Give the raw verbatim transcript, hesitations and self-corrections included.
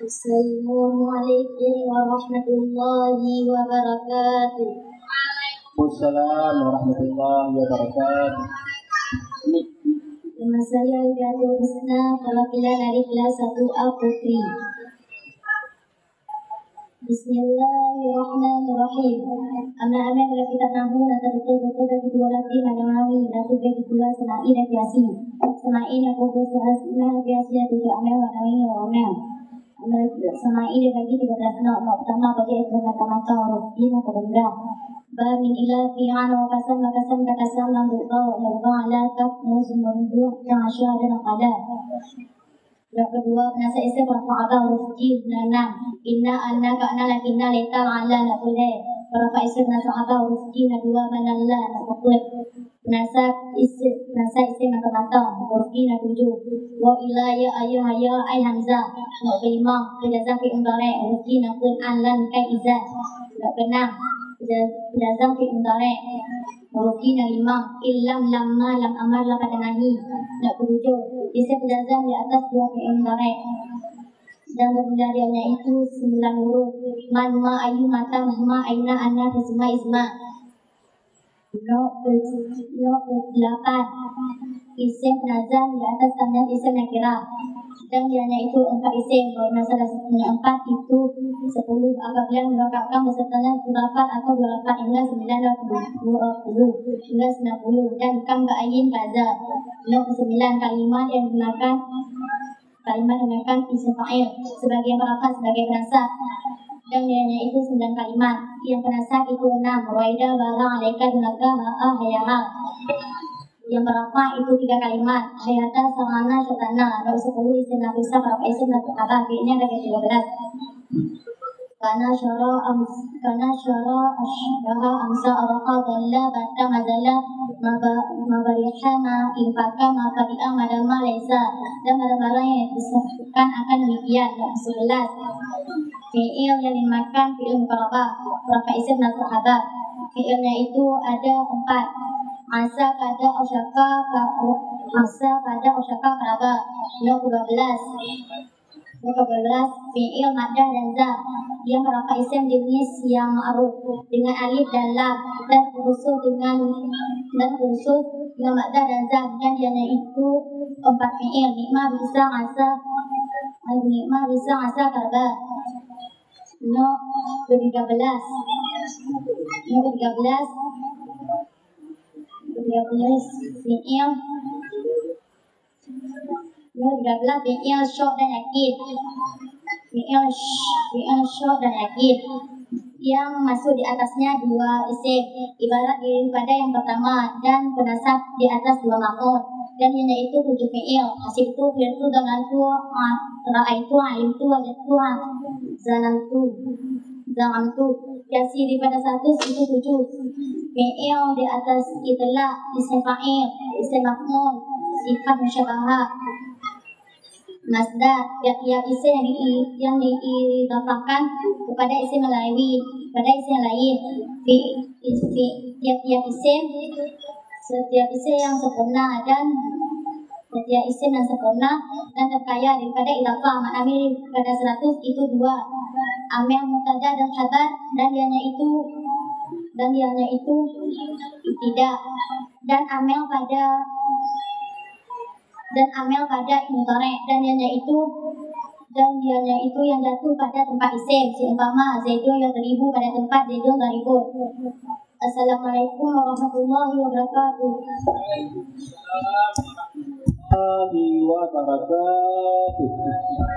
Assalamualaikum warahmatullahi wabarakatuh. Waalaikumsalam warahmatullahi wabarakatuh. Nama saya Ida Husna, perwakilan dari kelas satu A Putri. Bismillahirrahmanirrahim. Amai-amai dalam kitab Nahwu na teututoe-tutoe bagi dua lati makna Nawawi, lati bagi dua Sama'i dan Kiasi. Sama'i na peubuet seuhah Imam Kiasi na tujoh amai makna Nawawi ngon amai. Amai Sama'i dibagi tiga belas nok, nok pertama bagi ikram mata-mata huruf jim na keubendera. Ba min ila fi an wa kasam wa kasam ta kasam lam buka wa nyuruba ala kaf muzmur buah dan asyara dan qala. Yang kedua, peunasab isim rafa' ba huruf jim na nam. Inna, anna, ka'na, lakinna, laita, la'alla, na peureulée. Rafa' isim peunasab ba huruf jim na dua, manalla, na keupeuet. Peunasab isim, peunasab isim mata-mata, huruf jim na tujoh. Wa ila, ya, ayyuha, ya, ai hamzah, na keulimong. Peujazah fi'il mudhari', huruf jim na peuet, an, lan, kai, iza, na keunam. Peujazah fi'il mudhari'. Huruf jim na limong, illam, lamma, lam amar, lam pada nahi. Na keutujoh, isim peujazah di atas dua fi'il mudhari'. Dan kemudian dia itu sembilan huruf. Man, ma, ayu, mata, mahma, aina, ana, fisma, isma. Nok ke-, nok kedelapan. Isim peunazam di atas tanda isim nakirah. Dan ianya itu empat isim, karena salah satunya empat itu sepuluh. Apabila merakatkan besertanya satu lafaz atau dua lafaz hingga sembilan, dua puluh, hingga sembilan puluh, dan kam, ka, ayin, kaza. Nok kesembilan, kalimat yang digunakan, kalimat digunakan isim fa'il sebagai perafal, sebagai peunasab. Dan ianya itu sembilan kalimat. Yang peunasab itu enam, Ruwaida, bara, alaika, dunaka, ha'a, hayaha. Yang perafal itu tiga kalimat, hayata, sarana, syatana. Nok sepuluh, isim nafisah, rafa' isim, nasab khabar, fi'ilnya ada tiga belas. Kana, syara, ams-, kana, syara, asybaha, amsa, araha, dalla, bata, mazala, maba-, mabariha, ma, infaka, mafadi'a, madama, laisa. Dan barang-barang yang disebutkan akan demikian. Sebelas. Fi'il yang dimakan fi'il muqarabah, rafa' isim, nasab khabar. Fi'ilnya itu ada empat. Asa, kada, ausyaka, ka-, asa, kada, ausyaka, qaraba. Yang kedua belas. Yang kedua belas, fi'il maddah dan zam. Yang rafa' isim jenis yang ma'ruf dengan alif dan lam dan khusus dengan, dan khusus dengan maddah dan zam, dan ianya itu empat fi'il, ni'ma, bi'sa, asa, ni'ma, bi'sa, asa, qaraba. Nok ketiga belas. Nok ketiga belas. Ketiga belas fi'il. Nok ketiga belas fi'il syok dan yakin. Fi'il sy-, fi'il syok dan yakin. Yang masuk di atasnya dua isim, ibarat daripada yang pertama, dan peunasab di atas dua maf'ul. Dan ianya itu tujuh fi'il. Hasibtu, qultu, dhanantu, a-, ra'aitu, alimtu, wajadtu, a-, zanantu, zanantu. Kiasi daripada seratus itu tujuh. Fi'il di atas itlaq, isim fa'il, isim maf'ul, sifat musyabahah. Masdar, tiap-tiap isim yang di-, yang diidhafahkan kepada isim yang lain, kepada isim yang lain. Fi-, fi-, tiap-tiap isim, setiap isim yang sempurna dan setiap isim yang sempurna dan terkaya daripada idhafah, makna daripada seratus itu dua. Amil mubtada dan khabar, dan ianya itu, dan ianya itu tidak. Dan amil pada dan amil pada mudhari', dan ianya itu, dan ianya itu yang jatuh pada tempat isim, seumpama Zaidun yadhribu pada tempat Zaidun dharibun. Assalamualaikum warahmatullahi wabarakatuh. Warahmatullahi wabarakatuh.